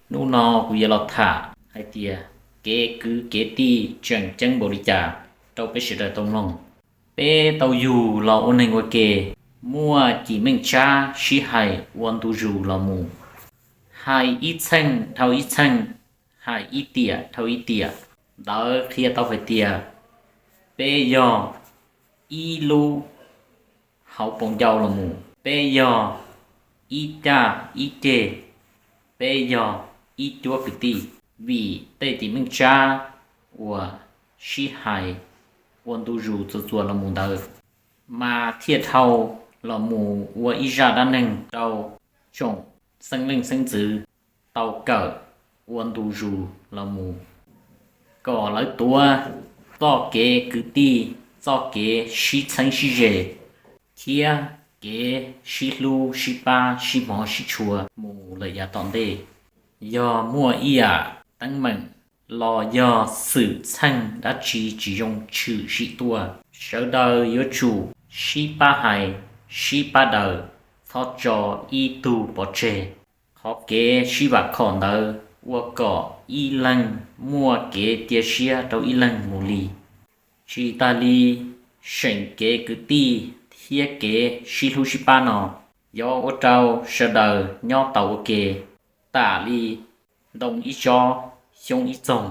Hnub no kuv yuav los tham hais tias kev kwv kev tij tseem ceeb npaum li cas rau peb sawv daws tau mloog. Peb tau yug los ua neeg ua ke, muaj cim meej tsab sib hais ua ntu zus los mus, hais ib txheej dhau ib txheej, hais ib tiam dhau ib tiam. Ntawd qhia tau hais tias peb yog ib lub hauv paus ncau los mus, peb yog ib caj ib ceg, peb yog ib cuab kwv tij. Vim tej cim meej tsab uas sib hais ua ntu zus txuas txuas los mus ntawd mas thiaj dhau los mus ua ib zaj dab neeg rau tsoom xeeb leej xeeb ntxwv tau kawm ua ntu zus los mus, kom lawv tuav txoj kev kwv tij, txoj kev sib txheeb sib ze, thiab kev sib hlub sib pab sib hmov sib tshua mus lawm yav tom ntej. Yog muaj ib yam teeb meem los yog xwm txheej dab tsi tsis zoo tshwm sim tuaj, sawv daws yuav tsum sib pab hais, sib pab daws, txhob tso ib tug pov tseg. Qhov kev sib vam khom ntawd ua kom ib leeg muaj kev cia siab rau ib leeg mus li. Tsis tas li, seem kev kwv tij thiab kev sib hlub sib pab no yuav ua rau sawv daws nyob tau ua ke tam li ntoo ib tsob, xyoob ib txoog.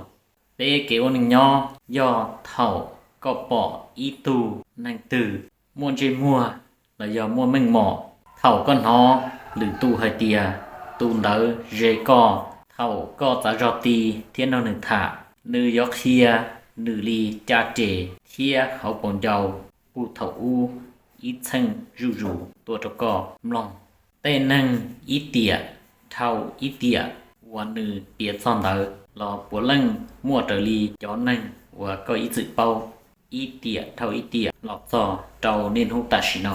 Peb kev ua neej nyob yog thaum koj pom ib tug neeg twg muaj ntsej muag los yog muaj meej mom, thaum koj hnov lwm tus hais tias tus ntawd ze koj, thaum koj txav zog ti thiab nrog nws tham, nws yuav qhia nws li caj ces thiab hauv paus ncau puag thaum ub ib txheej zuj zus tuaj rau koj mloog. Tej neeg ib tiam dhau ib tiam uas nws piav txog ntawd los puav leej muaj raws li cov neeg uas koj ib txwm paub ib tiam dhau ib tiam los txog rau niaj hnub tam sim no.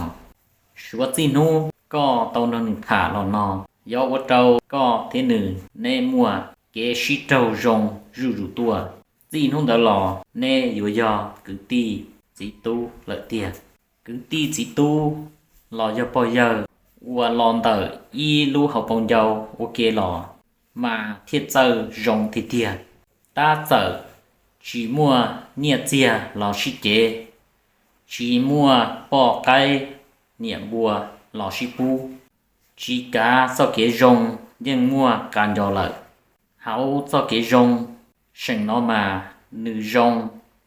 Suav txij hnub koj tau nrog nws tham los no, yuav ua rau koj thiab nws neb muaj kev sib raug zoo zuj zus tuaj. Txij hnub ntawd los neb yuav yog kwv tij txiv tub lawm tiag. Kwv tij txiv tub los yog pog yawg uas los ntawm ib lub hauv paus ncau ua ke los mas thiaj txawj zoo tiag tiag. Tab txawm tsis muaj nyiaj txiag los sib cev, tsis muaj poj qaib niam npua los sib pub, tsis kav txoj kev zoo yeej muaj qas nco lawm. Hauv txoj kev zoo seem no mas nws zoo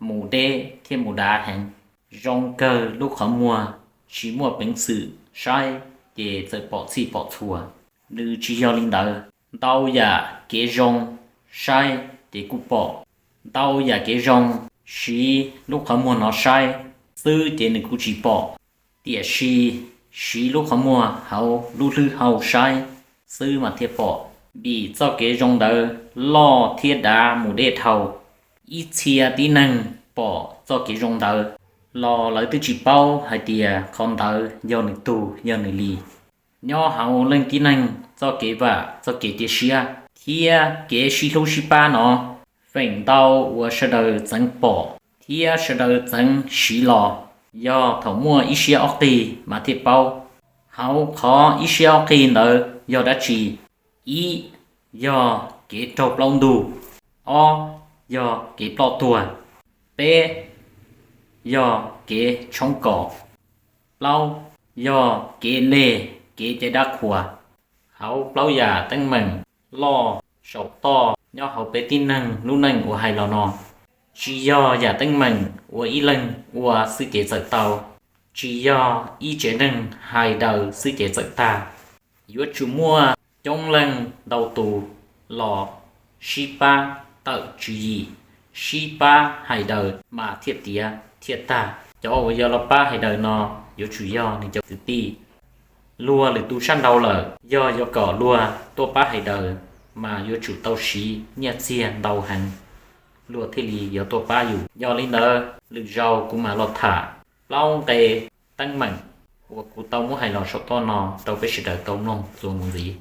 mus deb thiab mus dav heev. Zoo kawg lub qhov muag tsis muaj peev xwm saib ces txawm pom txhij pom txhua. Nws tsis yog li ntawd, ntau yam kev zoo saib ces kuj pom, ntau yam kev zoo siv lub qhov muag no saib xwb ces nws kuj tsis pom. Tiam sis siv lub qhov muag hauv lub hlwb hau saib xwb mas thiaj pom, vim txoj kev zoo ntawd loj thiab dav mus deb dhau. Ib txhia tib neeg pom txoj kev zoo ntawd los lawv twb tsis paub hais tias qhov ntawd yog nws tug yog nws li. Nyob hauv leej tib neeg txoj kev vam txoj kev cia siab thiab kev sib hlub sib pab no feem ntau uas sawv daws txeev pom thiab sawv daws txeev siv los yog thaum muaj ib siab ob qig mas thiaj paub. Hauv qhov ib siab ob qig ntawd yog dab tsi? Ib, yog kev raug plaub ntug. Ob, yog kev ploj tuag. Peb, yog kev tshoob kos. Plaub, yog kev leg kev cai dab qhuas. Hauv plaub yam teeb meem loj saum toj nyob hauv peb tib neeg lub neej uas hais los no, tsis yog yam teeb meem uas ib leeg ua xwb ces txawm tau, tsis yog ib tsev neeg hais daws xwb ces txawm tag. Yuav tsum muaj coob leej ntau tus los sib pab tawm tswv yim, sib pab hais daws mas thiaj tiav thiaj tag. Cov uas yog los pab hais daws no yuav tsum yog nws cov kwv tij. Luag lwm tus sab nraud lawm, yog yuav kom luag tuaj pab hais daws mas yuav tsum tau siv nyiaj txiag ntau heev, luag thiaj li yuav tuaj pab yus. Yog li ntawd lwm zaus kuv mam los tham plaub nqe teeb meem uas kuv tau muab hais los saum toj no rau peb sawv daws tau mloog txuas mus ntxiv.